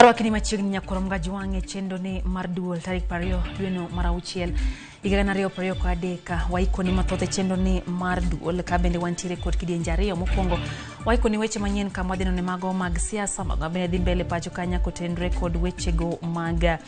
Rwakni machiegni nyakwar Mgajwang' e chenroni mar duol tarik 20 dweno mar auchiel higa 2023. Waikoni mathoth e chenroni mar duol ka bende wantiere kod kidienje ariyo. Mokwongo waikoni weche manyien kama wadhi none mago mag siasa, mago mabende dhi mbele pacho ka nyaka otenre kod wechego mag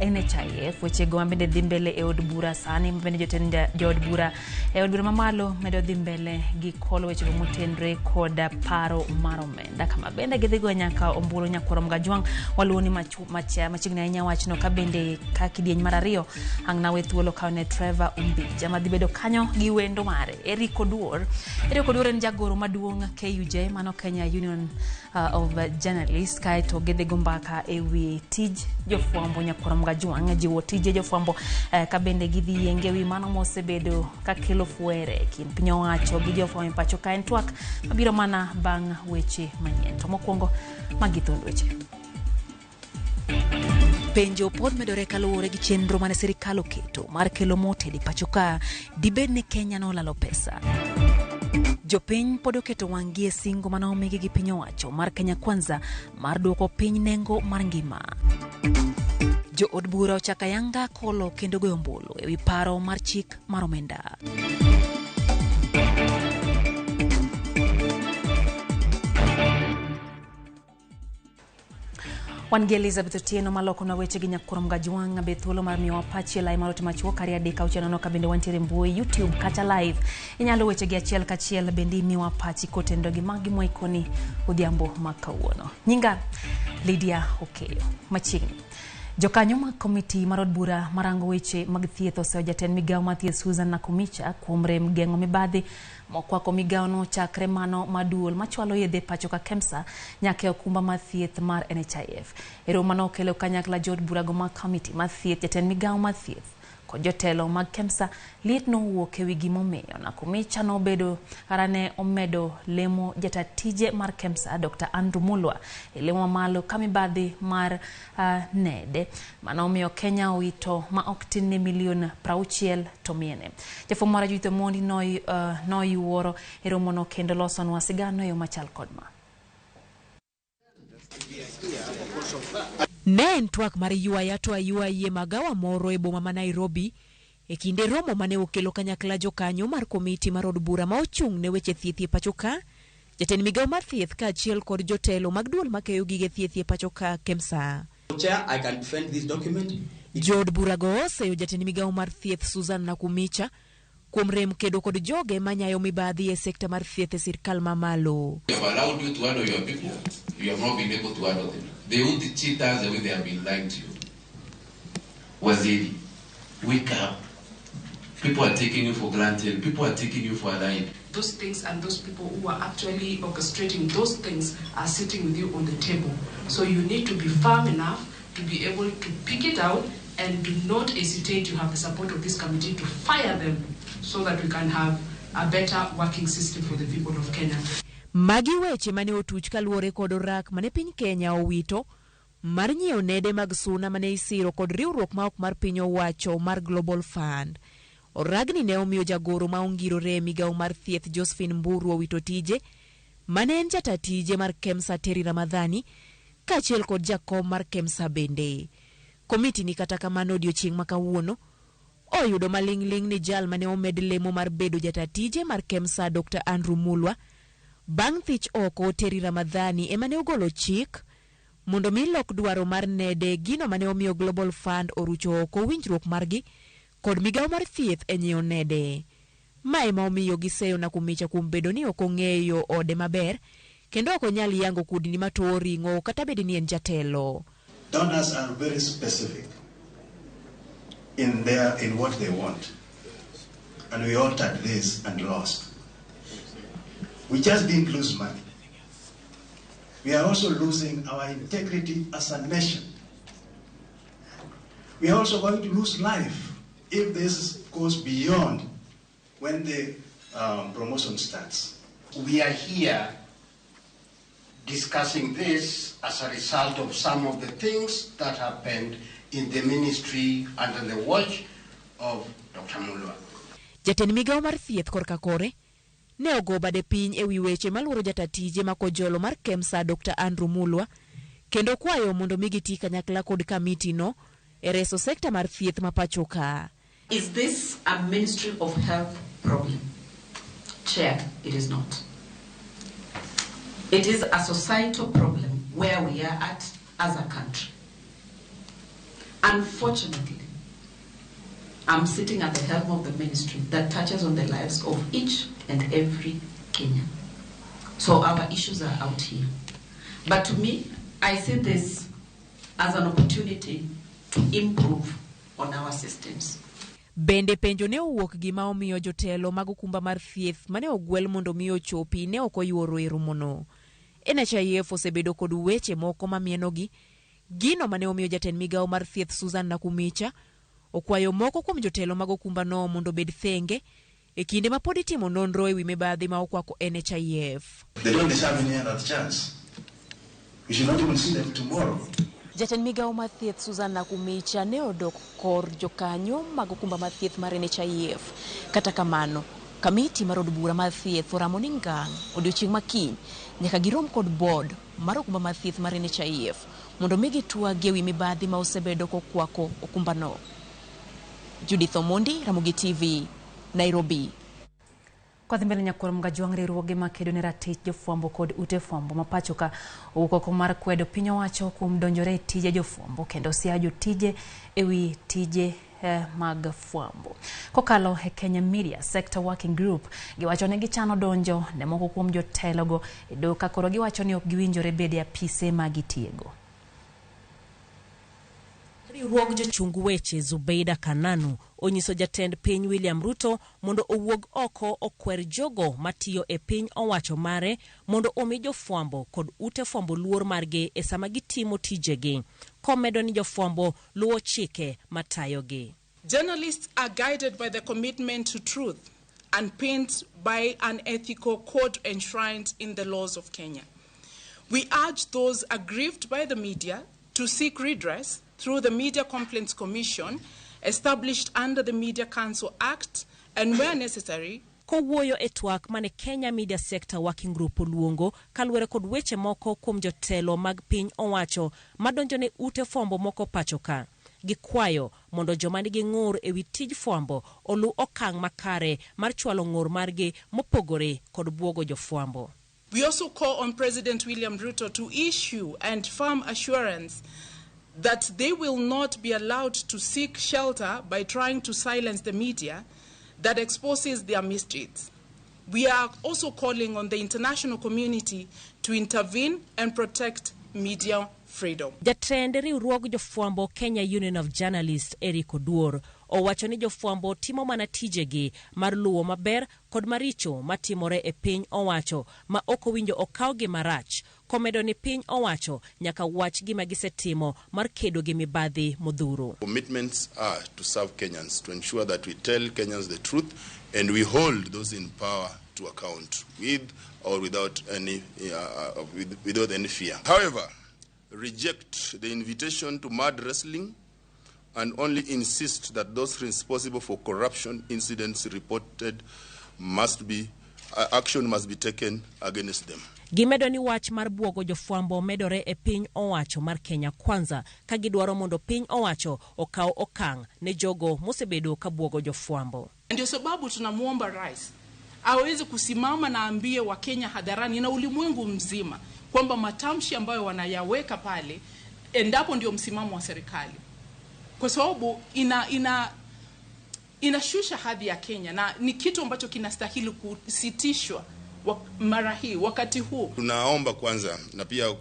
NHIF, wechego mabende dhi mbele e od bura sani, mabende jotend jood bura e od bura mamalo medo dhi mbele gi kolo wechego motenre kod paro mar omenda, kama bende gidhi go nyaka ombulu. Nyakwar Mgajwang' waluwo ni machiegni ahinya wachno ka bende ka kidieny mar ariyo ang' nawe thuolo kawo ne Trevor Ombija madhi bedo kanyo gi wendo mare Eric Oduor. Eric Oduor en jagoro maduong' KUJ, mano Kenya Union of Journalists, kaeto gidhi go mbaka e wi tij jofwambo. Nyakwar Mgajwang' jiwo tije jofwambo ka bende gidhi yenge wi mano mosebedo kakelo fwere e kind piny owacho gi jofwambo e pacho ka. En twak mabiro mana bang' weche manyien, to mokwongo magi thuond weche. Penjo pod medore kaluwore gi chenro mane sirikal oketo mar kelo mo tedo e pacho ka. Dibed ni Kenya nolalo pesa? Jopiny pod oketo wang'gi e singo mane omigi gi piny owacho mar Kenya Kwanza mar duoko piny nengo mar ngima. Jo od bura ochako ayanga kolo kendo goyo ombulu ewi paro mar chik mar omenda. Wan gi Elizabeth Otieno malokonwa weche gi Nyakurom Mgajwang' be thuolo mar miyowa pachi e lai mar ote machuok 236 0, ka bende wantiere mbui YouTube kata live. Inyalo weche gi achiel kachiel bende imiwa pachi kotenore gi magi mwaikoni odhiambo ma kawuono. Nyinga Lydia Okeyo. Machiegni. Jokanyo mag komiti mar od bura marango weche mag thieth oseyo jatend migawo mar thieth Susan Nakhumicha kuom rem geng'o mibadhi mokwako migawono chakre mano maduol machwalo yedhe pacho ka KEMSA nyaka e okumba mar thieth mar NHIF. E romo mane okelo kanyakla jood burago mag komiti mar thieth, jatend migawo mar thieth kod jotelo mag KEMSA, liet nowuok ewi gimomiyo Nakhumicha nobedo kara ne omedo lemo jata tije mar KEMSA Dr. Andrew Mulwa e lemo mamalo ka mibadhi mar nede mano omiyo Kenya owito ma ok tin ne milion 60 to miene. Jafwambo mar Judith Omondi noyuoro e romono kendo losonwa sigana e yo machal kod ma. Ne en twak mar ywaya to aywayi e magawa moro e boma ma Nairobi e kinde romo mane okelo kanyakla jokanyo mar komiti mar od bura ma ochung' ne weche thieth e pacho ka, jatend migawo mar thieth kaachiel kod jotelo mag duol makeyo gige thieth e pacho ka KEMSA. Chair, I can defend this document. Jood burago oseyo jatend migawo mar thieth Susan Nakhumicha kuom rem kedo kod joge manyayo mibadhi e sekta mar thieth e sirkal mamalo. We have allowed you to handle your people. You have not been able to handle them. They won't cheat us the way they have been lying to you. Waziri, wake up. People are taking you for granted. People are taking you for a ride. Those things and those people who are actually orchestrating those things are sitting with you on the table. So you need to be firm enough to be able to pick it out and do not hesitate. You have the support of this committee to fire them so that we can have a better working system for the people of Kenya. Magi weche mane otuch kaluwore kod orak mane piny Kenya owito mar nyiewo nede mag suna mane isiro kod riwruok ma ok mar piny owacho mar Global Fund. Oragni ne omiyo jagoro ma ongirore e migawo mar thieth Josephine Mburu owito tije mane en jata tije mar KEMSA Terry Ramadhani kaachiel kod jakom mar KEMSA bende. Komiti ni kata kamano odiochieng' ma kawuono oyudo maling'ling' ni jal mane omed lemo mar bedo jata tije mar KEMSA Dr. Andrew Mulwa bang' thich oko Terry Ramadhani ema ne ogolo chik mondo mi lok dwaro mar nede gino mane omiyo Global Fund orucho oko winjruok margi kod migawo mar thieth e nyiewo nede. Ma ema omiyo giseyo Nakhumicha kuom bedo ni ok ong'eyo ode maber kendo ok onyal yango kudni matowo ring'o kata bed ni en jatelo. Donors are very specific in what they want. And we altered this and lost. We just didn't lose money. We are also losing our integrity as a nation. We are also going to lose life if this goes beyond when the promotion starts. We are here discussing this as a result of some of the things that happened in the ministry under the watch of Dr. Mulwa. Jatend migawo mar thieth korka kore ne ogo bade piny ewi weche maluoro jata tije ma kojolo mar KEMSA Dr. Andrew Mulwa Kendo kwayo mondo mi giti kanyakla kod kamiti no e reso sekta mar thieth ma pacho ka. Is this a Ministry of Health problem? Chair, it is not. It is a societal problem where we are at as a country. Unfortunately, I'm sitting at the helm of the ministry that touches on the lives of each and every Kenyan. So our issues are out here. But to me, I see this as an opportunity to improve on our systems. Bende penjo ne owuok gima omiyo jotelo mag okumba mar thieth mane ogwel mondo mi ochopi ne ok oyuoro e romono. NHIF osebedo kod weche moko mamienogi, gino mane omiyo jatend migawo mar thieth Susan Nakhumicha okwayo moko kuom jotelo mag okumbano mondo obed thenge e kinde ma pod itimo nonro e wi mibadhi ma okwako NHIF. They don't deserve any other chance. We should not even see them tomorrow. Jatend migawo mar thieth Susan Nakhumicha ne odok kor jokanyo mag okumba mar thieth mar NHIF. Kata kamano, kamiti mar od bura mar thieth oramo ni ngang' odiochieng' ma kiny nyaka girom kod board mar okumba mar thieth mar NHIF mondo mi gitwag ewi mibadhi ma osebedo kokwako okumbano. Judith Omondi, Ramogi TV, Nairobi. Kwadhi mbele nyakwar Mgajwang' riwruoge makedo ne ratich jofwambo kod ute fwambo ma pacho ka owuok oko mar kwedo piny owacho kuom donjore e tije jofwambo kendo siayo jotije ewi tije mag fwambo. Kokalo e Kenya Media Sector Working Group, giwacho ni gichano donjo ne moko kuom jotelogo e doho ka koro giwacho ni ok giwinjore bedo e apise ma gitiego. Riwruog jochung weche Zubeida Kananu onyiso jatend piny William Ruto mondo owuog oko okwer jogo matiyo e piny owacho mare mondo omi jofwambo kod ute fwambo luor margi e sama gitimo tijegi, komedo ni jofwambo luwo chike matayogi. Journalists are guided by the commitment to truth and pinned by an ethical code enshrined in the laws of Kenya. We urge those aggrieved by the media to seek redress through the Media Complaints Commission established under the Media Council Act and where necessary. Kowuoyo e twak mane Kenya Media Sector Working Group oluongo kaluwore kod weche moko kuom jotelo mag piny owacho madonjo ne ute fwambo moko pacho ka, gikwayo mondo joma nigi ng'ur ewi tij fwambo oluw okang' makare mar chwalo ng'ur margi mopogore kod buogo jofwambo. We also call on President William Ruto to issue and firm assurance that they will not be allowed to seek shelter by trying to silence the media that exposes their misdeeds. We are also calling on the international community to intervene and protect media freedom. Jatend riwruog jofwambo Kenya Union of Journalists Eric Oduor owacho ni jofwambo timo mana tijegi mar luwo maber kod maricho matimore e piny owacho ma ok owinjo okawgi marach, komedo ni piny owacho nyaka wach gima gisetimo mar kedo gi mibadhi modhuro. Commitments are to serve Kenyans, to ensure that we tell Kenyans the truth and we hold those in power to account with or without any, without any fear. However, reject the invitation to mud wrestling and only insist that those responsible for corruption incidents reported must be, action must be taken against them. Gimedo ni wach mar buogo jofwambo medore e piny owacho mar Kenya Kwanza ka gidwaro mondo piny owacho okaw okang' ne jogo mosebedo ka buogo jofwambo. Ndio sababu tunamwomba rais aweze kusimama na ambie Wakenya hadharani na ulimwengu mzima kwamba matamshi ambayo wanayaweka pale endapo ndio msimamo wa serikali, kwa sababu inashusha hadhi ya Kenya na ni kitu ambacho kinastahili kusitishwa mara hii wakati huu. Tunaomba kwanza na pia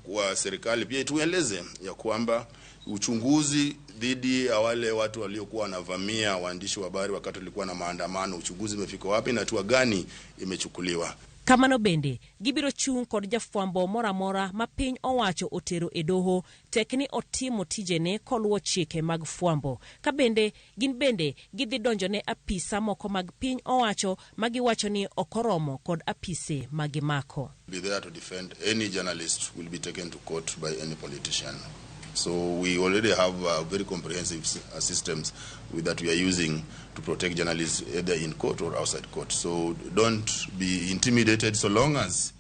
kwa serikali pia itueleze ya kwamba uchunguzi dhidi ya wale watu waliokuwa wanavamia waandishi wa habari wakati walikuwa na maandamano, uchunguzi umefika wapi na hatua gani imechukuliwa. Kamano bende gibiro chung' kod jafwambo moro amora ma piny owacho otero e doho tek ni otimo tijene koluwo chike mag fwambo, ka bende gin bende gidhi donjo ne apisa moko mag piny owacho ma giwacho ni ok oromo kod apise ma gimako. Be there to defend any journalist will be taken to court by any politician. So we already have very comprehensive systems that we are using to protect journalists either in court or outside court. So don't be intimidated so long as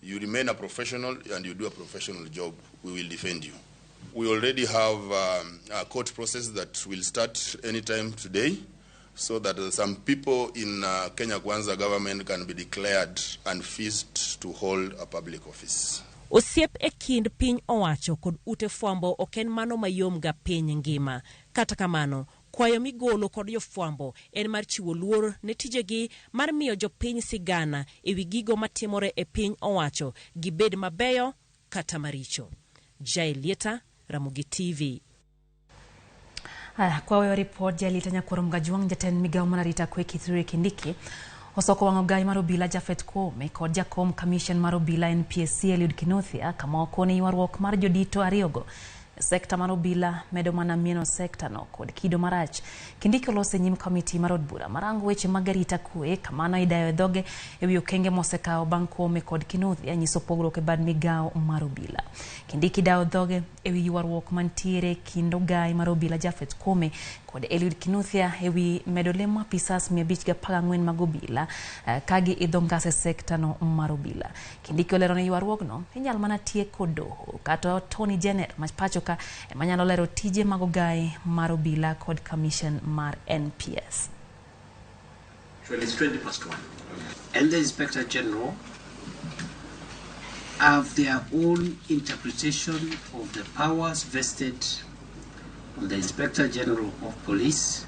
You remain a professional and you do a professional job, we will defend you. We already have a court process that will start anytime today, so that some people in Kenya Kwanza government can be declared unfit to hold a public office. Osiep e kind piny owacho kod ute fwambo ok en mano mayom ga piny ngima. Kata kamano, kwayo migolo kod jofwambo en mar chiwo luor ne tijegi mar miyo jopiny sigana ewi gigo matimore e piny owacho, gibed mabeyo kata maricho. Jael Lieta, Ramogi TV. Aya, kwa weyo ripod Jael Nyakwar Mgajwang', jatend migawo mar arita kwe Kithure Kindiki osoko wang'o gai mar obila Japhet Koome kod jakom commission mar obila NPSC Eliud Kinuthia kama okone ywaruok mar jodito ariyogo. Sekta mar obila medo mana mieno sekta no kod kido marach. Kindiki oloso e nyim komiti mar od bura marango weche mag arita kwe kamano idayo e dhoge ewi okenge mosekawo bang' Koome kod Kinuthia nyiso pogruok e bad migawo mar obila. Kindiki dayo dhoge ewi ywaruok mantiere kind ogai mar obila Japhet Koome kod Eliud Kinuthia ewi medo lemo apisas 514 mag obila ka giidho ngas e sekta no mar obila. Kindiki olero ni ywaruogno inyal mana tiek kod doho kata Attorney General ma pacho ka ema nyalo lero tije mag ogai mar obila kod commission mar NPS. Actually, it's 1:20. And the Inspector General have their own interpretation of the powers vested on the Inspector General of Police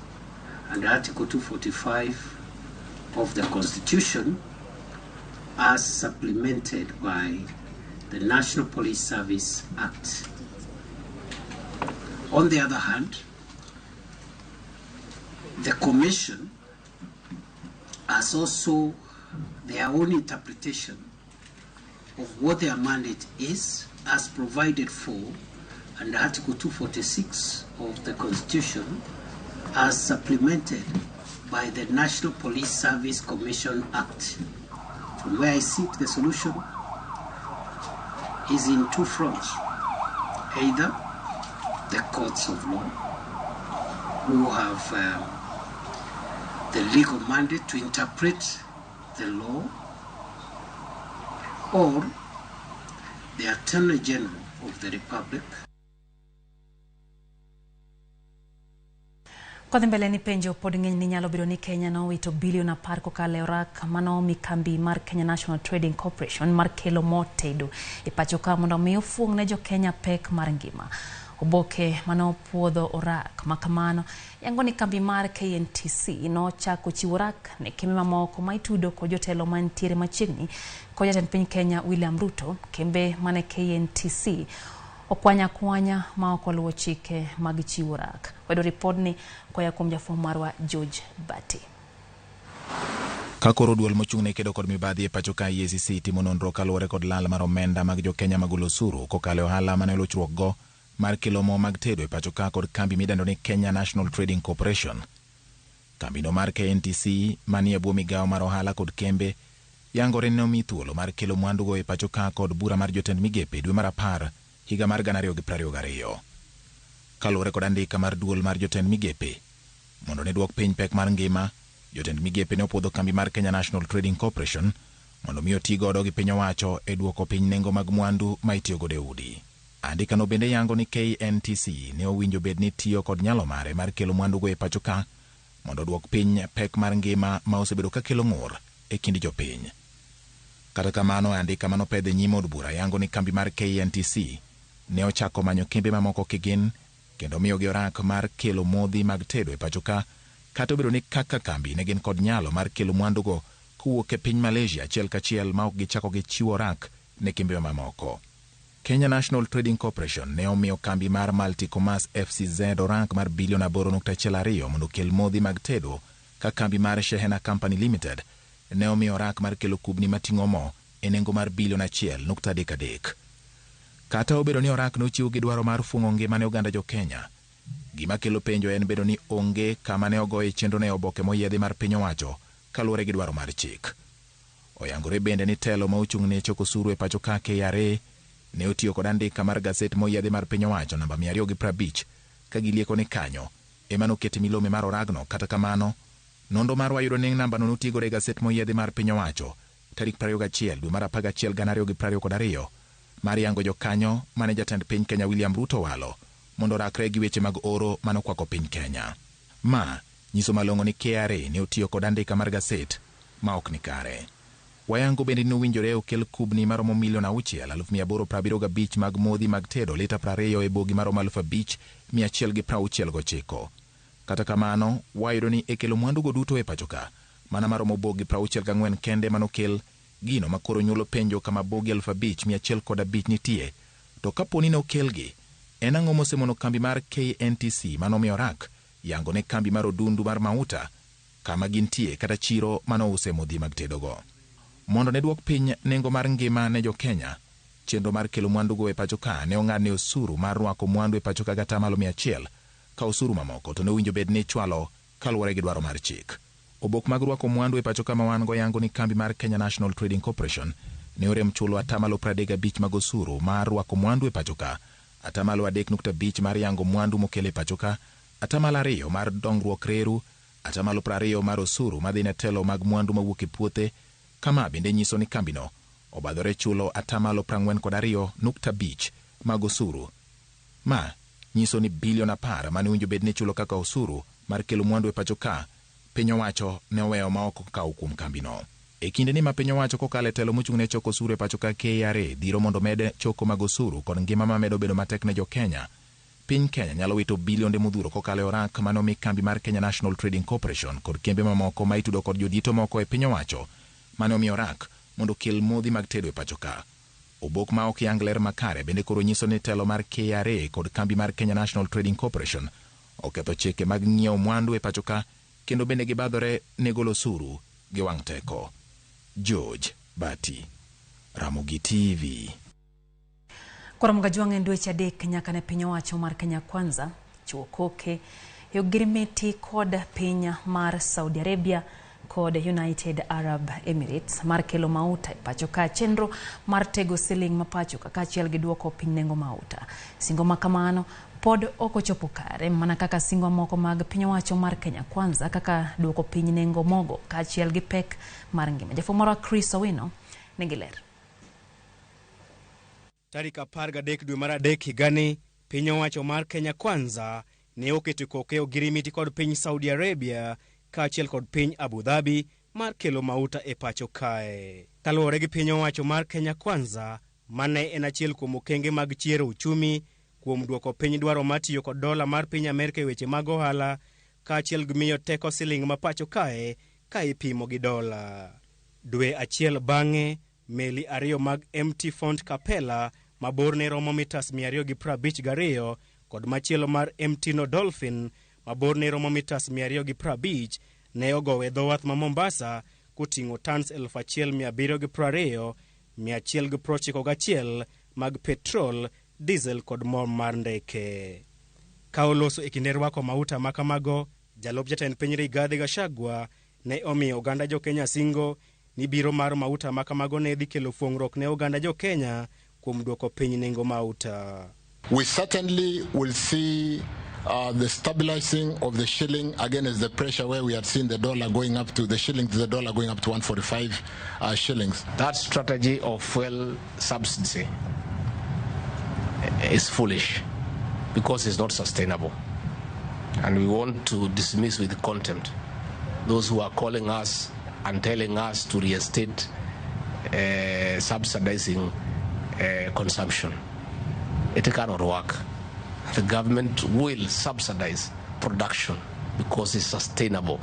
and Article 245 of the Constitution as supplemented by the National Police Service Act. On the other hand, the Commission has also their own interpretation of what their mandate is as provided for under Article 246 of the Constitution as supplemented by the National Police Service Commission Act. From where I sit, the solution is in two fronts. Either the courts of law, who have the legal mandate to interpret the law, or the Attorney General of the Republic. Kodhi mbele ni penjo pod ng'eny ni nyalo bedo ni Kenya nowito bilion 10 kokalo e orak manomi kambi mar Kenya National Trading Corporation mar kelo mo tedo e pacho ka mondo mi ofuong' ne jo Kenya pek mar ngima. Oboke manopuodho orak makamano yango ni kambi mar KNTC nochako chiwo orak ne kembe mamoko ma itudo kod jotelo mantiere machiegni kod jatend piny Kenya William Ruto. Kembe mane KNTC okwanya kwanya ma ok oluwo chike mag chiwo orak. Wayudo ripodni koya kuom jafwambo marwa George Bati. Ka koro duol mochung' ne kedo kod mibadhi e pacho ka EACC timo nonro kaluwore kod lal mar omenda mag jo Kenya magolo osuru kokalo e ohala mane olochruok go mar kelo mo mag tedo e pacho ka kod kambi midendo ni Kenya National Trading Corporation. Kambino mar KNTC manie bwo migawo mar ohala kod kembe yangore ni omi thuolo mar kelo mwandugo e pacho ka kod bura mar jotend migepe dwe mar 10 higa mar 2022. Kaluwore kod andika mar duol mar jotend migepe mondo ne duok piny pek mar ngima, jotend migepe ne opuodho kambi mar Kenya National Trading Corporation mondo mi oti godo gi piny owacho e duoko piny nengo mag mwandu ma itiyo godo e udi. Andika no bende yango ni KNTC ne owinjo bed ni tiyo kod nyalo mare mar kelo mwandugo e pacho ka mondo oduok piny pek mar ngima ma osebedo ka kelo ng'ur e kind jopiny. Kata kamano, andika manopedh e nyim od bura yango ni kambi mar KNTC ne ochako manyo kembe mamoko kigin kendo miyogi orak mar kelo modhi mag tedo e pacho ka, kata obedo ni kaka kambi ne gin kod nyalo mar kelo mwandugo kowuok e piny Malaysia achiel kachiel ma ok gichako gichiwo orak ne kembe mamoko. Kenya National Trading Corporation ne omiyo kambi mar Multi-Commerce FCZ orak mar bilion 8.12 mondo okel modhi mag tedo, ka kambi mar Shehena Company Limited ne omiyo orak mar kelo kubni mating'o mo e nengo mar bilion 1.33. Kata obedo ni orak nochiw gi dwaro mar fuong'o ngima ne oganda jo Kenya, gima kelo penjo en bedo ni onge kama ne ogoye chenro ne oboke moyiedhi mar piny owacho kaluwore gi dwaro mar chik. Oyangore bende ni telo ma ochung' ne choko osuru e pacho ka KRA ne otiyo kod andika mar gaset moyiedhi mar piny owacho namba 250 ka gilieko ni kanyo ema nokete milome mar oragno. Kata kamano, nonro marwa yudo ni nambano notigodo e gaset moyiedhi mar piny owacho tarik 21 dwe mar 11 2022 mar yango jokanyo mane jatend piny Kenya William Ruto owalo mondo orakre gi weche mag oro manokwako piny Kenya. Ma nyiso malong'o ni KRA ne otiyo kod andika mar gaset ma ok ni kare. Wayango bende ni owinjore okel kubni maromo milion 6,875 mag modhi mag tedo lita 20 e bogi maromo 5,169. Kata kamano, wayudo ni e kelo mwandugo duto e pachoka, mana maromo bogi 64 kende manokel, gino makoro nyuolo penjo kama bogi 5,105 nitie. To kaponi ne okelgi, en ang'o mosemono kambi mar KNTC manomiyo rak yango ne kambi mar odundu mar mauta kama gintie kata chiro manouse modhi mag tedogo? Mondo ne duok piny nengo mar ngima ne jo-Kenya, chenro mar kelo mwandugo e pachoka ne ong'adne osuru mar rwako mwandu e pachoka gi atamalo 100, ka osuru mamoko to ne owinjo bed ni ichwalo kaluwore gi dwaro mar chik. Obok mag rwako mwandu e pachoka ma wan go yango ni kambi mar Kenya National Trading Corporation ne orem chulo atamalo 35 mag osuru mar rwako mwandu e pachoka, atamalo 3.5 mar yango mwandu mokel e pachoka, atamalo 2 mar dongruok reru, atamalo 20 mar osuru madhi ne telo mag mwandu mawuok e puothe. Kama bende nyiso ni kambino obadhore chulo atamalo 42.5 mag osuru. Ma nyiso ni bilion 10 mane owinjo bed ni chulo kaka osuru mar kelo mwandu e pachoka, piny owacho ne oweyo ma ok okawo kuom kambino. E kinde ni ma piny owacho kokalo e telo mochung' ne choko osuru e pachoka KRA dhiro mondo med choko mag osuru kod ngima ma medo bedo matek ne jo-Kenya, piny Kenya nyalo wito bilionde modhuro kokalo e orak mane omi kambi mar Kenya National Trading Corporation kod kembe mamoko ma itudo kod jodito moko e piny owacho mane omiyo orak mondo okel modhi mag tedo e pachoka. Obok ma ok yang ler makare bende koro nyiso ni telo mar KRA kod kambi mar Kenya National Trading Corporation oketho chike mag ng'iewo mwandu e pachoka kendo bende gibadhore ne golo osuru gi wang' teko. George Bati, Ramogi TV. Koro Jwang' en dweche 3 nyaka ne piny owacho mar Kenya Kwanza chiwo koke e ogirimiti kod piny mar Saudi Arabia kod United Arab Emirates mar kelo mauta e pachoka, chenro mar tego siling ma pachoka kaachiel gi duoko piny nengo mauta. Singo ma kamano pod ok ochopo kare mana kaka singo moko mag piny owacho mar Kenya Kwanza kaka duoko piny nengo mogo kaachiel gi pek mar ngima. Jafwambo marwa Chris Owino nigi ler. Tarik 13 dwe mar 3 higani, piny owacho mar Kenya Kwanza ne oketo koke ogirimiti kod piny Saudi Arabia kaachiel kod piny Abu Dhabi mar kelo mauta e pacho kae. Kaluwore gi piny owacho mar Kenya Kwanza, mane en achiel kuom okenge mag chiero uchumi kuom duoko piny dwaro mar tiyo kod dola mar piny Amerka e weche mag ohala kaachiel gi miyo teko siling ma pacho kae ka ipimo gi dola. Dwe achiel bang'e, meli 2 mag MT Font Capella ma borne romo mitas 252 kod machielo mar MT No Dolphin ma borne romo mitas 250 ne ogowe e dho wath ma Mombasa koting'o tons 1720, 191 mag petrol, diesel kod mo mar ndeke. Ka oloso e kinde rwako mauta ma kamago, jalup jatend piny Rigathi Gachagua ne omiyo oganda jo-Kenya singo ni biro mar mauta ma kamago ne dhi kelo fuong'ruok ne oganda jo-Kenya kuom duoko piny nengo mauta. We certainly will see the stabilizing of the shilling against the pressure where we had seen the dollar going up to the shilling to the dollar going up to 145 shillings. That strategy of fuel subsidy is foolish because it's not sustainable. And we want to dismiss with contempt those who are calling us and telling us to reinstate subsidizing consumption. It cannot work. The government will subsidize production because it's sustainable.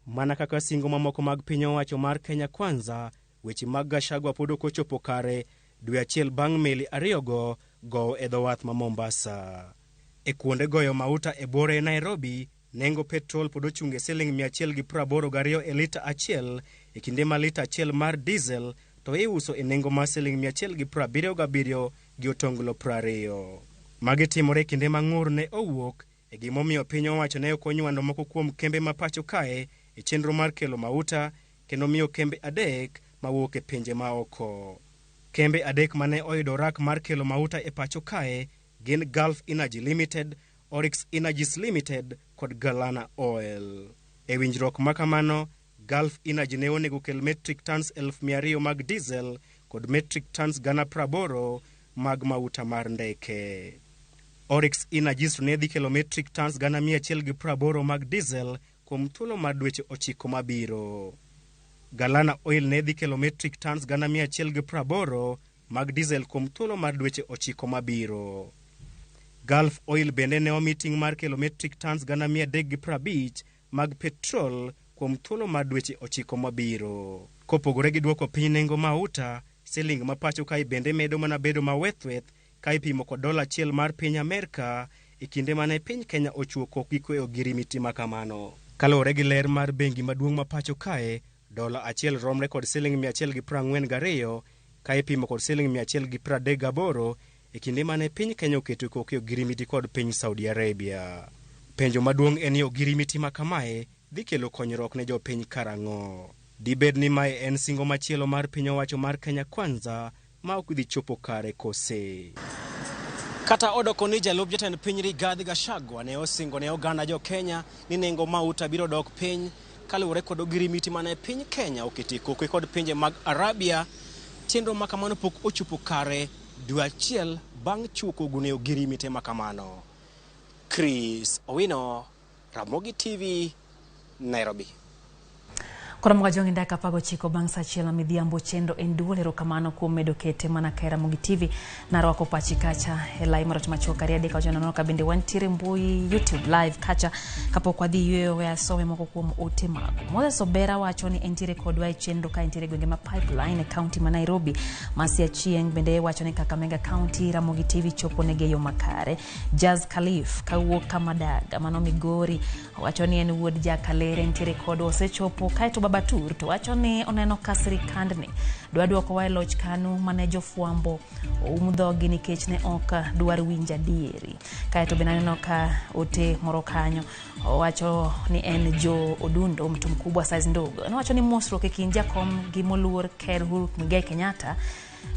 Mana kaka singo mamoko mag piny owacho mar Kenya Kwanza, weche mag Gachagua pod ok ochopo kare dwe achiel bang' meli 2 go gowo e dho wath ma Mombasa. E kuonde goyo mauta e buore Nairobi, nengo petrol pod ochung' e siling 182 e lita achiel, e kinde ma lita achiel mar diesel to iuso e nengo mar siling 177 gi otonglo 20. Magi timore e kinde ma ng'ur ne owuok e gimomiyo piny owacho ne ok onywando moko kuom kembe ma pacho kae e chenro mar kelo mauta kendo miyo kembe 3 mawuok e pinje maoko. Kembe 3 mane oyudo rak mar kelo mauta e pacho kae gin Gulf Energy Limited, Oryx Energies Limited kod Galana Oil. E winjruok ma kamano, Gulf Energy ne onego kel metric tons 200,000 mag diesel kod metric tons 80,000 mag mauta mar ndeke. Oryx Energies ne dhi kelo metric tons 180,000 mag diesel kuom thuolo mar dweche 9 mabiro. Galana Oil ne dhi kelo metric tons 180,000 mag diesel kuom thuolo mar dweche 9 mabiro. Gulf Oil bende ne omi ting' mar kelo metric tons 350 mag petrol kuom thuolo mar dweche 9 mabiro. Kopogore gi duoko piny nengo mauta, siling ma pacho kae bende medo mana bedo mawethweth ka ipimo kod dola achiel mar piny Amerka e kinde mane piny Kenya ochuo kokgi kweyo ogirimiti ma kamano. Kaluwore gi ler mar bengi maduong' ma pacho kae, dola achiel romre kod siling 142 ka ipimo kod siling 138 e kinde mane piny Kenya oketo koke ogirimiti kod piny Saudi Arabia. Penjo maduong' en ni ogirimiti ma kamae dhi kelo konyruok ne jopiny karang'o? Dibed ni mae en singo machielo mar piny owacho mar Kenya Kwanza ma ok dhi chopo kare kose? Kata odoko ni jalup jatend piny Rigathi Gachagua ne osingo ne oganda jo Kenya ni nengo mauta biro dok piny kaluwore kod ogirimiti mane piny Kenya okete koke kod pinje mag Arabia, chenro ma kamano pok ochopo kare dwe achiel bang' chuo kogu ne ogirimiti ma kamano. Chris Owino, Ramogi TV, Nairobi. Koro mga dakika 19 bang' saa achiel midhiambo chenro en duol. Erokamano kuom medo kete mana ka Ramogi TV. Narwako pachi kacha e lai mar machuok 2 3 9 ka bende wantiere mbui YouTube live kacha kapok wadhi yweyo we asome moko kuom ote mago. Moses Obera wacho ni entiere kodwa e chenro ka entiere gwenge ma Pipeline e county ma Nairobi. Masi Achieng' bende wacho ni Kakamega County Ramogi TV chopo negi e yo makare. Jazz Khalif kawuok Kamadaga mano Migori wacho ni en wuod Jakalere entiere kodwa osechopo. Kaeto Baba Tur to wacho ni oneno ka sirikandni dwa duokowa e loch KANU mane jofwambo oum dhogi nikech ne ok dwar winjo adieri. Kaeto bende aneno ka ote moro kanyo owacho ni en Jo Odundo mtu mkubwa size ndogo. Owacho ni mosruok e kind jakom gi moluor Ker Uhuru Muigai Kenyatta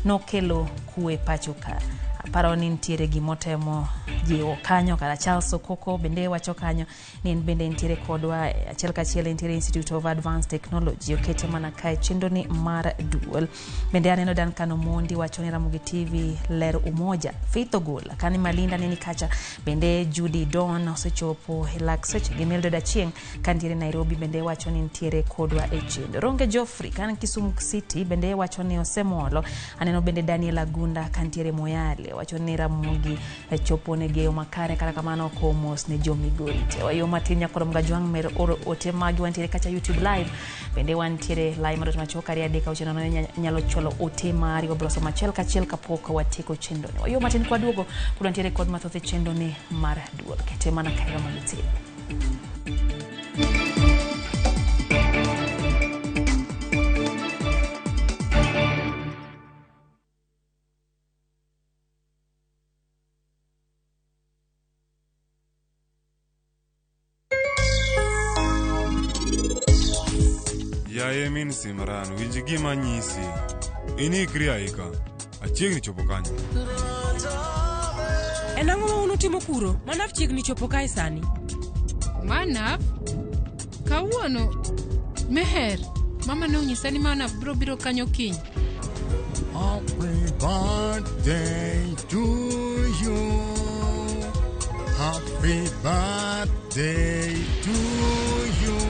nokelo kwe pacho ka. Aparo ni nitiere gimotemo jiwo kanyo. Kata Charles Okoko bende wacho kanyo ni en bende nitiere kodwa achiel kachiel nitiere Institute of Advanced Technology okete mana kae chenro ni mar duol. Bende aneno Duncan Omondi wacho ni Ramogi TV ler umoja. Faith Ogola kani Malinda nini kacha bende Judy Don osechopo e lak seche gi Mildred Achieng' ka nitiere Nairobi bende wacho ni nitiere kodwa e chenro. Ronge Geoffrey kan Kisumu City bende wacho ni osemolo. Aneno bende Daniel Agunda ka nitiere Moyale wacho ni Ramogi chopo ne geyo makare kata kamano komos ne jo Migori te. Wayo matin nyakoro Mgajwang' mer oro ote magi wantiere kacha YouTube live bende wantiere live mar machuok 2 3 6 nyalo chwalo ote mari wabiro somo achiel kachiel kapok watieko chenro ni. Wayo matin kwaduogo pod wantiere kod mathoth e chenro ni mar duol. Kete mana kae Ramogi TV. Yaye min Simran, winj gima anyisi. Inikri aika. Achiegni chopo kanyo. En ang'o ma un utimo kuro? Manaf chiegni chopo kae sani. Manaf? Kawuono? Meher, mama ne onyisa ni Manaf biro biro kanyo kiny. Happy birthday to you. Happy birthday to you.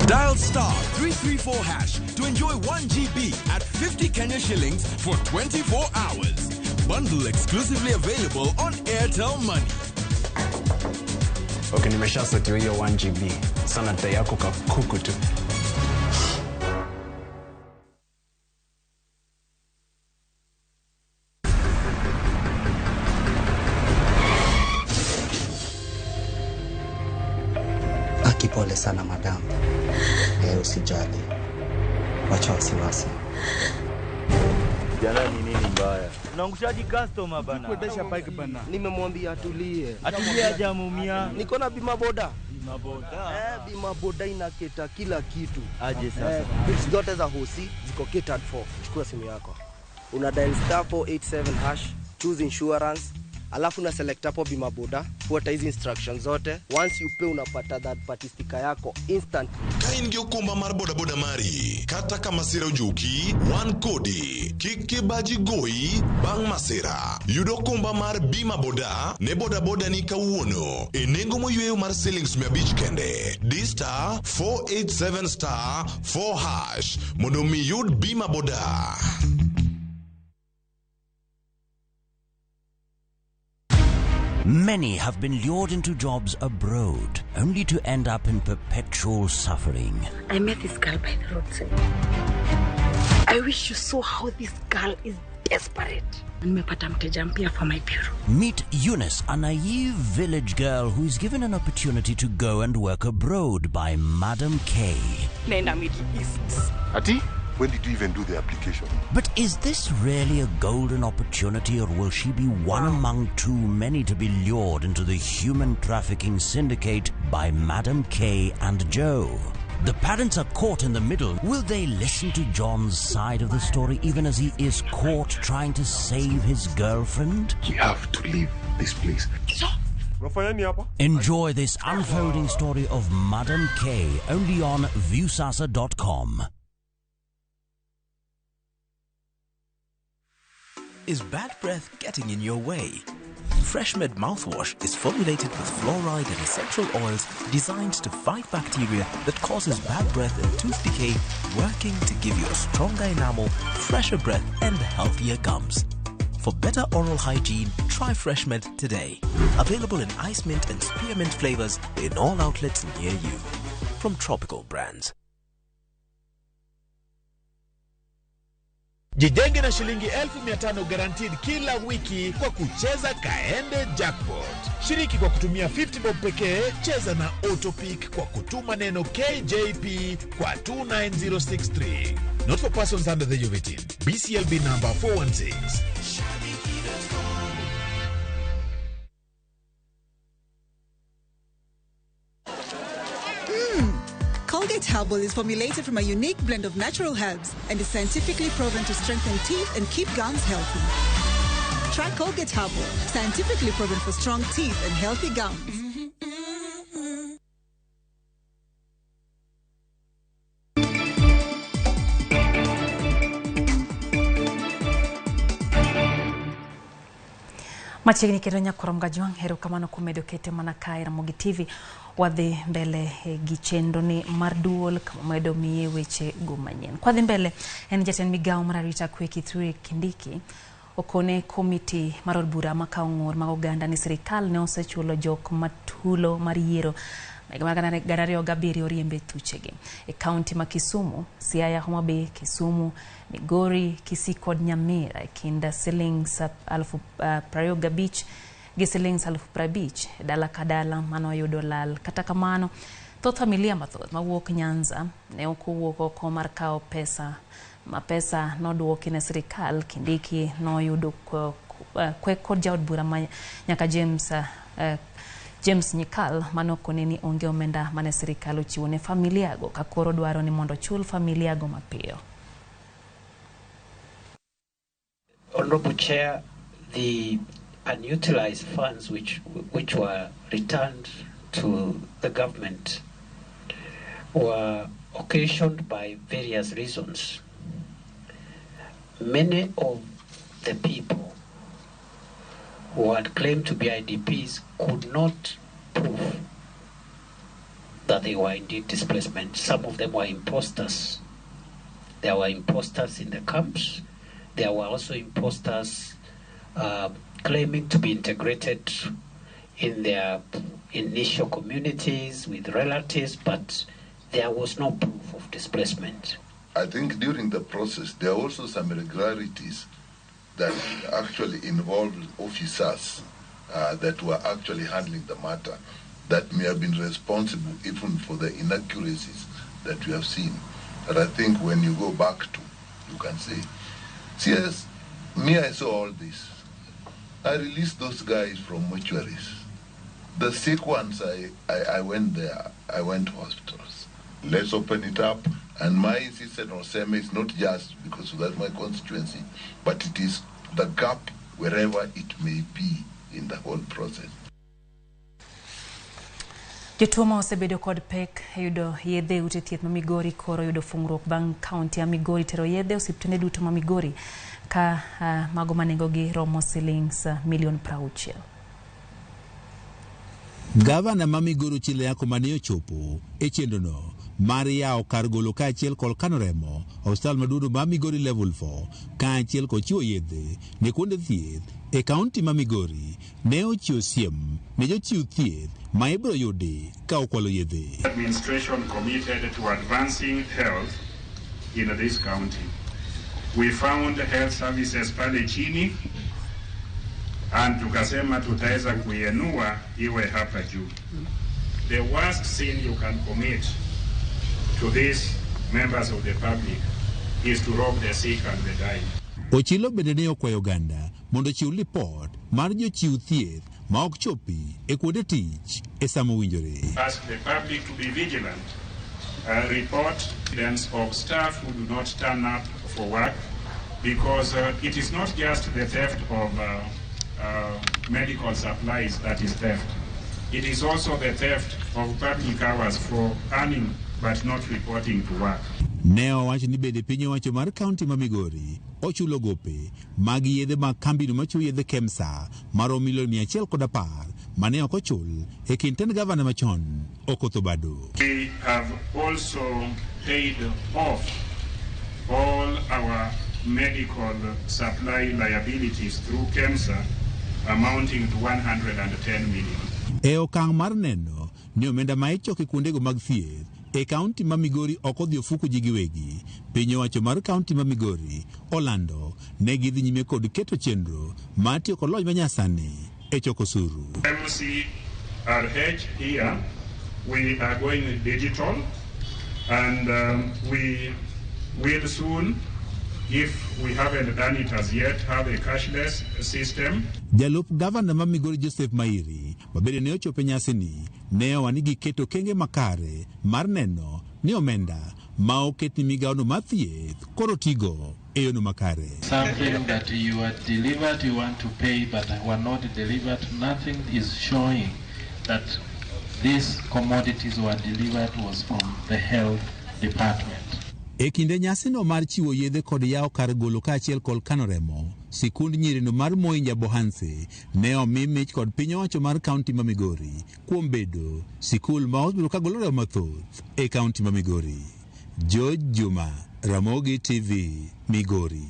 Dial star 334 hash to enjoy 1 GB at 50 Kenya shillings for 24 hours. Bundle exclusively available on Airtel Money. Okay, nimeshasetiwa hiyo 1 GB. Sana dai yako kakuku tu. Akipole sana madam. Usijali. Wacha wasiwasi. Jana ni nini mbaya? Unaangushaji customer bana. Kuendesha bike bana. Nimemwambia atulie. Atulie hajamuumia. Niko na bima boda. Bima boda. Bima boda inaketa kila kitu. Aje sasa. Bills zote za hosi ziko catered for. Chukua simu yako. Una dial star 487 hash, choose insurance, Alafu na select hapo bima boda, fuata hizi instructions zote. Once you pay unapata third party sticker yako instant. Ka in gi okumba mar bodaboda mari, kata ka masira ojuki, wan kodi. Kik kibaji goyi bang' masira. Yud okumba mar bima boda ne bodaboda ni kawuono e nengo moyweyo mar silings 500 kende. Di star 487 star 4 hash mondo mi yud bima boda. Many have been lured into jobs abroad, only to end up in perpetual suffering. I met this girl by the roadside. I wish you saw how this girl is desperate. Nimepata mteja mpya for my bureau. Meet Eunice, a naive village girl who is given an opportunity to go and work abroad by Madam K. Naenda Middle East. Ati? When did you even do the application? But is this really a golden opportunity, or will she be one among too many to be lured into the human trafficking syndicate by Madam K and Joe? The parents are caught in the middle. Will they listen to John's side of the story even as he is caught trying to save his girlfriend? We have to leave this place. Enjoy this unfolding story of Madam K only on Viusasa.com. Is bad breath getting in your way? FreshMed mouthwash is formulated with fluoride and essential oils designed to fight bacteria that causes bad breath and tooth decay, working to give you a stronger enamel, fresher breath, and healthier gums. For better oral hygiene, try FreshMed today. Available in ice mint and spearmint flavors in all outlets near you. From Tropical Brands. Jijenge na shilingi 1500 guaranteed kila wiki kwa kucheza Kaende Jackpot. Shiriki kwa kutumia 50 bob pekee, cheza na Autopick kwa kutuma neno KJP kwa 29063. Not for persons under the age of 18. BCLB number 416. Colgate Herbal is formulated from a unique blend of natural herbs and is scientifically proven to strengthen teeth and keep gums healthy. Try Colgate Herbal, scientifically proven for strong teeth and healthy gums. Machiegni kendo nyakorom Gajwang', erokamano kuom medo kete mana kae Ramogi TV. Wadhi mbele gi chenro ni mar duol kama medo miye weche go manyien. Kwadhi mbele en jatend migawo mar arita kwe Kithure Kindiki okone komiti mar od bura makawo ng'ur mag oganda ni sirikal ne osechulo jok matulo mar yiero higa mar 2007 oriembe thuchegi. E kaunti ma Kisumu, Siaya, Homa Bay, Kisumu, Migori, Kisii kod Nyamira e kind silings 25,000 gi silings 50,000 dala ka dala manoyudo lal. Kata kamano, thoth familia mathoth mawuok Nyanza ne ok owuok oko mar kawo pesa ma pesa noduoki ne sirikal. Kindiki noyudo kwe kod jaod bura ma nyaka James Nyikal manokone ni onge omenda mane sirikal ochiwo ne familiago ka koro dwaro ni mondo ochul familiago mapiyo. Honorable Chair, the unutilized funds which were returned to the government were occasioned by various reasons. Many of the people who had claimed to be IDPs could not prove that they were indeed displacement. Some of them were imposters. There were imposters in the camps. There were also imposters claiming to be integrated in their initial communities with relatives, but there was no proof of displacement. I think during the process, there are also some irregularities that actually involved officers that were actually handling the matter that may have been responsible even for the inaccuracies that we have seen. But I think when you go back to, you can say, CS, me, I saw all this. I released those guys from mortuaries. The sick ones, I went there. I went to hospitals. Let's open it up. And my insistence on Seme is not just because that's my constituency, but it is the gap wherever it may be in the whole process. Jotuo ma osebedo kod pek e yudo yedhe e ute thieth ma Migori koro yudo fungruok bang' kaunti ya Migori tero yedhe e osiptende duto ma Migori ka mago ma nengogi romo silings milion 60. Gavana ma Migori Ochilo Ayacko mane ochopo e chenrono mar yawo kar golo kaachiel kod kano remo osiptal maduong' ma Migori Level 4 kaachiel kod chiwo yedhe ne kuonde thieth e kaunti ma Migori ne ochiwo siem ne jochiw thieth ma ibiro yudi ka okwalo yedhe. Administration committed to advancing health in this county. We found health services pale chini and tukasema tutaweza kuienua iwe hapa juu. The worst sin you can commit to these members of the public is to rob the sick and the dying. Ochilo bende ne okwayo oganda mondo ochiw lipot mar jochiw thieth ma ok chopi e kuonde tich e sama owinjore. Ask the public to be vigilant. Report incidents of staff who do not turn up for work, because it is not just the theft of medical supplies that is theft. It is also the theft of public hours for earning but not reporting to work. Ne owacho ni bende piny owacho mar kaunti ma Migori ochulo gope mag yedhe mag kambino machiwo yedhe Kemsa maromo milion 110 mane ok ochul e kind tend gavana machon Okoth Obado. We have also paid off all our medical supply liabilities through KEMSA amounting to 110 million. E okang' mar neno ni omenda ma ichoko e kuondego mag thieth e kaunti ma Migori ok odhi ofuku ji giwegi, piny owacho mar kaunti ma Migori olando ne gidhi nyime kod keto chenro mar tiyo kod lony manyasani e choko osuru. MCRH here, we are going digital, and we will soon, if we haven't done it as yet, have a cashless system. Jalup gavana ma Migori Joseph Mairi ma bende ne ochopo e nyasini ne owacho ni giketo okenge makare mar neno ni omenda ma oket ni migawono mar thieth koro tigo e yono makare. Something that you are delivered, you want to pay, but were not delivered. Nothing is showing that these commodities were delivered was from the health department. E kinde nyasino mar chiwo yedhe kod yawo kar golo kaachiel kod kano remo, sikund nyirino mar Moi Nyabohanse ne omi mich kod piny owacho mar kaunti ma Migori kuom bedo sikul ma osebedo ka golo remo mathoth e kaunti ma Migori. George Juma, Ramogi TV, Migori.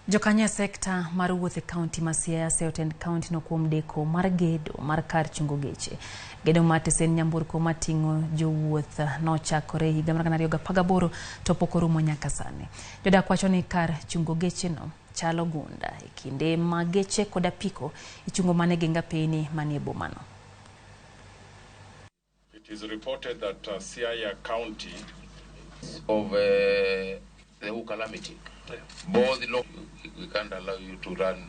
Jokanyo e sekta mar wuoth e kaunti ma Siaya oseyo tend kaunti no kuom deko mar gedo mar kar chungo geche. Gedo mar tesen nyamburko mating'o jowuoth nochakore higa mar 2018 to pok orumo nyaka sani. Jodak wacho ni kar chungo gecheno chalo gunda e kinde ma geche kod apiko ichungo mana e geng apeyni manie bomano. It is reported that Siaya County of the whole calamity. Both law, we can't allow you to run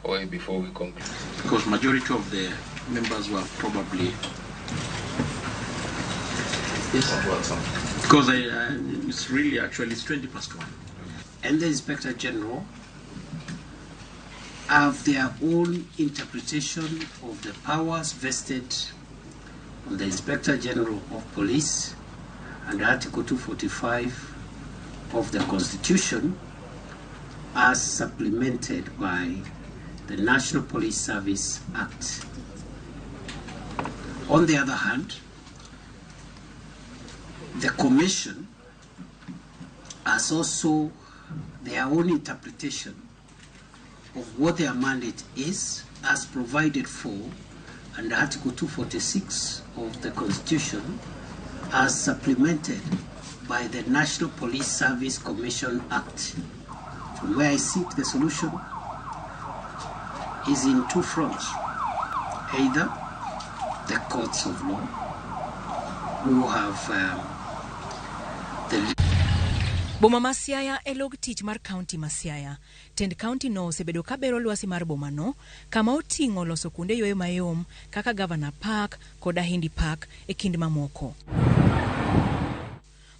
away before we conclude. Because majority of the members were probably yes. Because it's really actually it's 1:20. And the Inspector General have their own interpretation of the powers vested on the Inspector General of Police and Article 245 of the Constitution as supplemented by the National Police Service Act. On the other hand, the Commission has also their own interpretation of what their mandate is as provided for under Article 246 of the Constitution as supplemented by the National Police Service Commission Act. From where I sit, the solution is in two fronts. Either the courts of law, who have the Boma ma Siaya e log tich mar kaunti ma Siaya. Tend kaunti no osebedo ka bero lwasi mar boma no, kama oting'o loso kuonde yueyo mayom kaka Governor Park kod Ahindi Park e kind mamoko.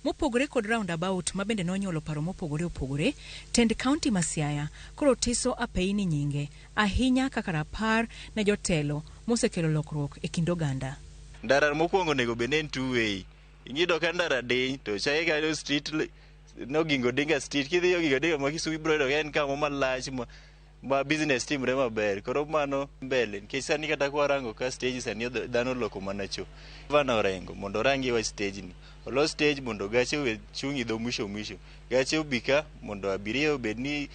Mopogore kod roundabout ma bende nonyuolo paro mopogore opogore, tend kaunti ma Siaya koro tiso apeyni nyinge ahinya kaka rapar ne jotelo mosekelo lokruok e kind oganda. Ndara mokwongo onego bed ni en two way. Ing'iyudo ka ndara diny to chake kanyo street no Oginga Odinga Street kidhi Oginga Odinga ma Kisumu ibiro yudo ka en kamo malach ma business timre maber. Koro mano mbele nikech sani kata kwarango ka stage sani dhano oloko mana cho. Gavana Orengo mondo orangi wach stage ni. Olos stage mondo gache owe chung' e dho mwisho mwisho. Gache obi ka mondo abiria obed ni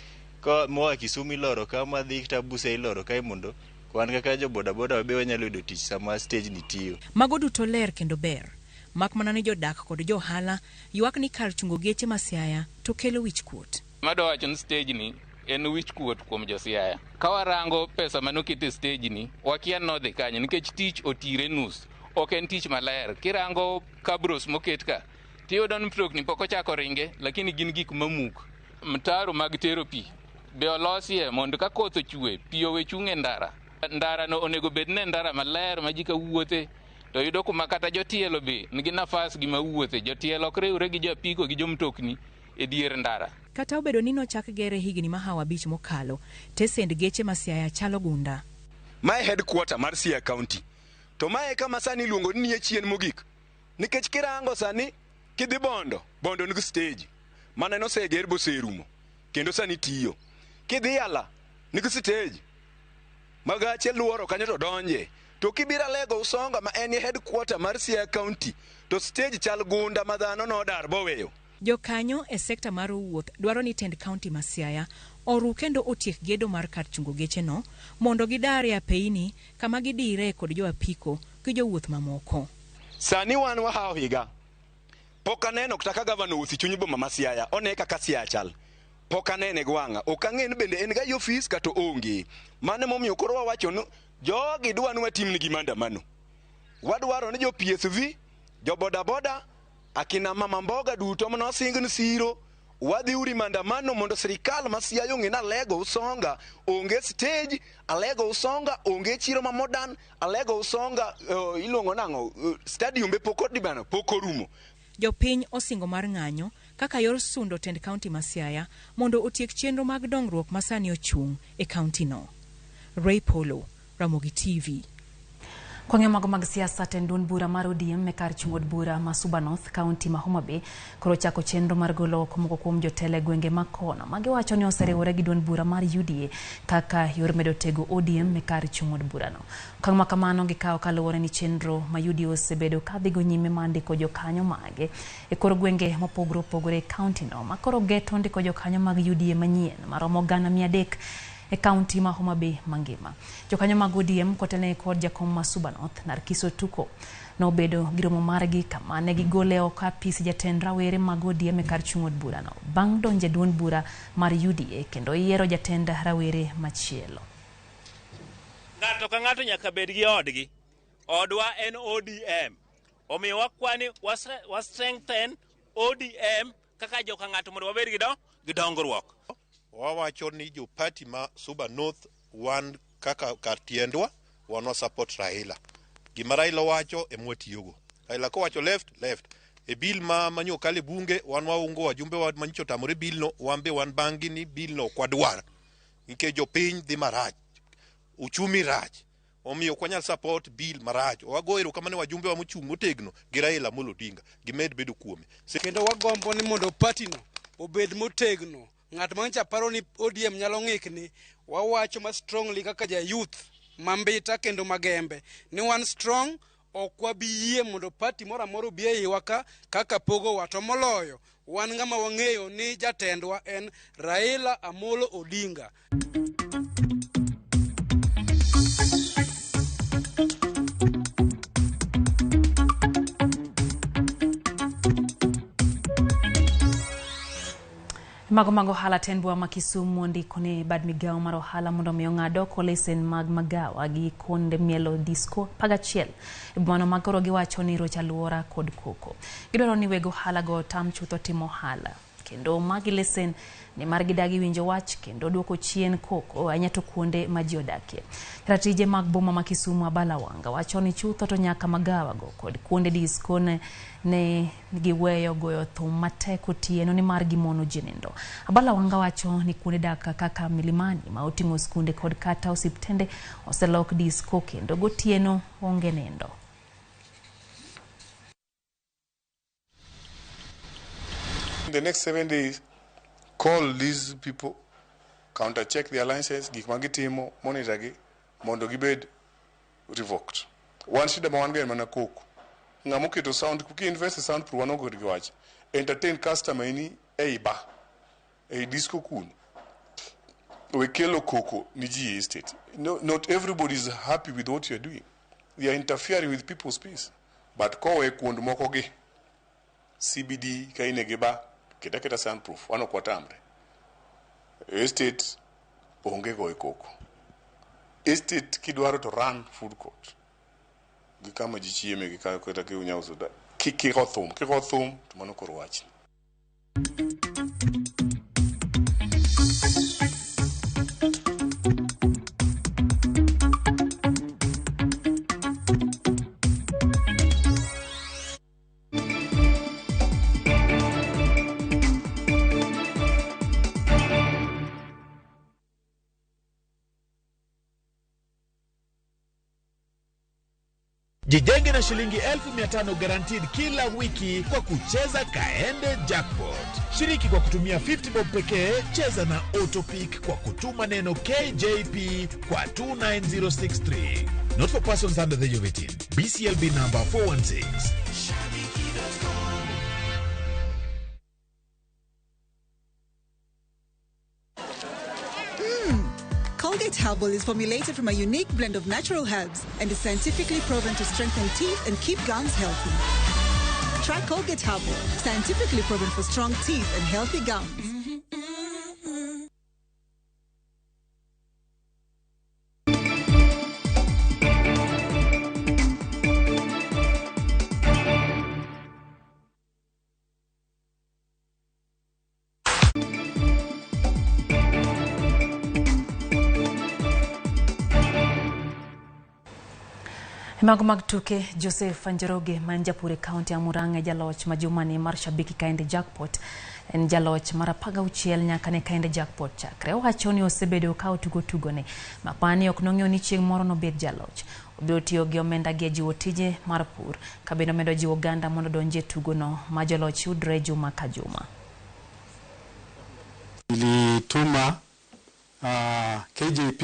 moa Kisumu iloro ka madhi kata Busia iloro kae mondo wan kaka jo boda boda wabe wanyalo yudo tich sama stage ni tiyo. Mago duto ler kendo ber. Mak mana ni jodak kod jo ohala ywak ni kar chungo geche ma Siaya to kelo wichkuot. Madwa wacho ni stage ni en wichkuot kuom jo Siaya. Ka warango pesa manoket e stage ni, wakia nodhi kanye nikech tich otire nus. Ok en tich maler. Kirango cabros moket ka, tiyudo ni mtokni pok ochako ringe, lakini gin gik mamuk. Mtaro mag tero pi be olosie mondo ka koth ochwe, pi owe chung' e ndara. Ndara no onego bed ni en ndara maler ma ji kawuothe to yudo kuma kata jotielo be nigi nafas gi mawuothe. Jotielo ok riwre gi joapiko gi jomtokni e dier ndara. Kata obedo ni nochak gere higni mahawo 5 mokalo, tesend geche ma Siaya chalo gunda. Mae headquarter mar Siaya County. To mae kama sani iluongo ni nie chien mogik. Nikech kirango sani kidhi Bondo, Bondo nigi stage. Mane noseger boserumo kendo sani tiyo. Kidhi Yala nigi stage. Magache luoro kanyo to donje. To kibiro Alego Usonga ma en headquarter mar Siaya County, to stage chal gunda ma dhano nodar boweyo. Jokanyo e sekta mar wuoth dwaro ni tend kaunti ma Siaya oru kendo otiek gedo mar kar chungo gecheno mondo gidar e apeyni kama gidire kod jo apiko gi jowuoth mamoko. Sani wan wahawo higa. Pok aneno kata ka gavana owuotho e chuny boma ma Siaya, one kaka Siaya chal. Pok anene gi wang'a. Ok ang'e ni bende en ga e ofis kata oonge. Mano emomiyo koro wawacho ni jogi dwa ni watimnegi maandamano. Wadwaro ni jo PSV, jo bodaboda, akina mama mboga duto manosing ni siro, wadhi uri maandamano mondo sirikal ma Siaya ong'e ni Alego Usonga onge stage, Alego Usonga onge chiro ma modern, Alego Usonga iluongo nang'o, stadium be pok odibano, pok orumo. Jopiny osingo mar ng'anyo kaka yor sundo tend kaunti ma Siaya mondo otiek chenro mag dongruok ma sani ochung' e kaunti no. Ray Polo, Ramogi TV. Kwang'e mago mag siasa, tend duond bura mar ODM e kar chung' od bura ma Suba North, kaunti ma Homa Bay, koro chako chenro mar golo oko moko kuom jotelo e gwenge ma kono ma giwacho ni oseriwore gi duond bura mar UDA kaka yor medo tego ODM e kar chung' od burano. Okang' ma kamano gikawo kaluwore ni chenro ma UDA osebedo kadhigo nyime mar ndiko jokanyo mage e kor gwenge mopogore opogore e kaunti no, ma koro geto ndiko jokanyo mag UDA manyien maromo 300,000 e kaunti ma Homa Bay mangima. Jokanyo mag ODM kotelne kod jakom ma Suba North, Narkiso Tuko, nobedo gi romo margi kama ne gigole oko apis jatend rawere mag ODM e kar chung' od burano bang' donjo e duond bura mar UDA kendo yiero jatend rawere machielo. Ng'ato ka ng'ato nyaka bed gi odgi. Odwa en ODM. Omiyo wakwani wa strengthen ODM kaka joka ng'ato mondo wabed gi dongruok. Wawacho ni jo party ma Suba North wan kaka kar tiendwa, wan wa support Raila. Gima Raila wacho ema watiyogo. Raila kowacho left, left. E bill ma manyo kale bunge, wan waungo wajumbe wa manyicho otamore bill no, wan be wan bang'i ni bill no ok wadwar. Nikech jopiny dhi marach, uchumi rach. Omiyo ok wanyal support bill marach. Wago erokamano ne wajumbe wa mochung' motegno gi Raila Amolo Odinga, gimed bedo kuome. Kendo wagombo ni mondo party no obed motegno. Ng'at mancha paro ni ODM nyalo ng'ikni, wawacho ma strongly kaka ja youth mambita kendo magembe ni wan strong, ok wabi yie mondo party moro amora obi e iwa ka kaka pogowa, to moloyo wan ng'ama wang'eyo ni jatendwa en Raila Amolo Odinga. Mago mag ohala, tend boma ma Kisumu ondiko ne bad migawo mar ohala mondo omi ong'ad oko lesen mag magawa gi kuonde mielo disco 11 e bomano ma koro giwacho ni rocho alwora kod koko. Gidwaro ni weg ohala go otam chutho timo ohala. kendo magi lesen nimar gidagi winjo wach kendo duoko chien koko ahinya to kuonde ma ji odakie. Ratije mag boma ma Kisumu Abala Wanga wacho ni chutho to nyaka magawago kod kuonde disco ne giweyo goyo thum matek otieno nimar gimono ji nindo. Abala Wanga wacho ni kuonde dak kaka Milimani ma oting'o skunde kod kata osiptende oselok disco kendo gotieno onge nindo. In the next 7 days, call these people, counter check their license, gik ma gitimo, monitor gi, mondo gibed revoked. Wan shida ma wan go en mana koko. Ng'ama oketo sound, ki invest e sound proof wan onge gi wach. Entertain customer ni ei bar, ei disco kuno. We kelo koko ni ji e estate. No, not everybody is happy with what you are doing. They are interfering with people's peace. But kowe kuond moko gi, CBD ka in e gi bar, ket aketa sound proof, wan ok watamre. Estate onge goyo koko. Estate kidwaro to run food court. Gi kama ji chieme gi kata kinya uso da. Kik igo thum, kigo thum to mano koro wachni. Jijenge na shilingi 500,000 guaranteed kila wiki kwa kucheza Kaende Jackpot. Shiriki kwa kutumia 50 bob pekee, cheza na Autopick kwa kutuma neno KJP kwa 29063. Not for persons under the age of 18. BCLB number 416. Colgate Herbal is formulated from a unique blend of natural herbs and is scientifically proven to strengthen teeth and keep gums healthy. Try Colgate Herbal, scientifically proven for strong teeth and healthy gums. Mago mag tuke Joseph Njoroge ma en japur e kaunti ya Murang'a jaloch ma jumani mar Shabiki Kaende Jackpot en jaloch mar 16 nyaka ne Kaende Jackpot chakre. Owacho ni osebedo ka otugo tugone mapani ok nong'eyo ni chieng' moro nobed jaloch. Obiro tiyo gi omenda gi e jiwo tije mar pur ka bende omedo jiwo oganda mondo odonji e tugono ma joloch yudre juma ka juma. Nilituma KJP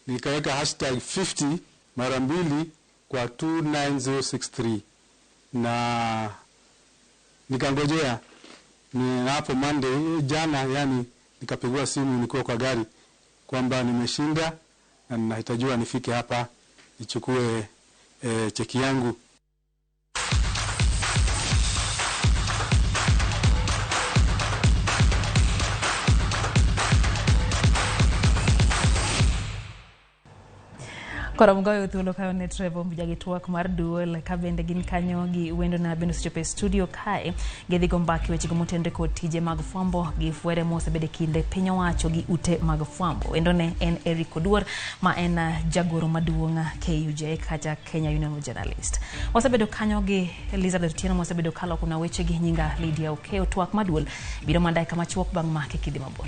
nikaweka hashtag 50 mara mbili kwa 29063 na nikangojea. Ni hapo Monday jana, yani nikapigiwa simu nikiwa kwa gari kwamba nimeshinda na ninahitajiwa nifike hapa nichukue cheki yangu. Koro mgoyo thuolo kayo ne Trevor Mbija gi twak mar duol ka bende gin kanyo gi wendo na bende osechopo e studio kae gidhi go mbaka wechego motenore kod tije mag fwambo gi fwere mosebedo e kinde piny owacho gi ute mag fwambo. Wendo ne en Eric Oduor ma en jagoro maduong' KUJ kata Kenya Union of Journalists. Wasebedo kanyo gi Elizabeth Otieno mosebedo kaloko na weche gi nyinga Lydia Okeo. Twak maduol biro mana dakika machuok bang' make kidhi mabor.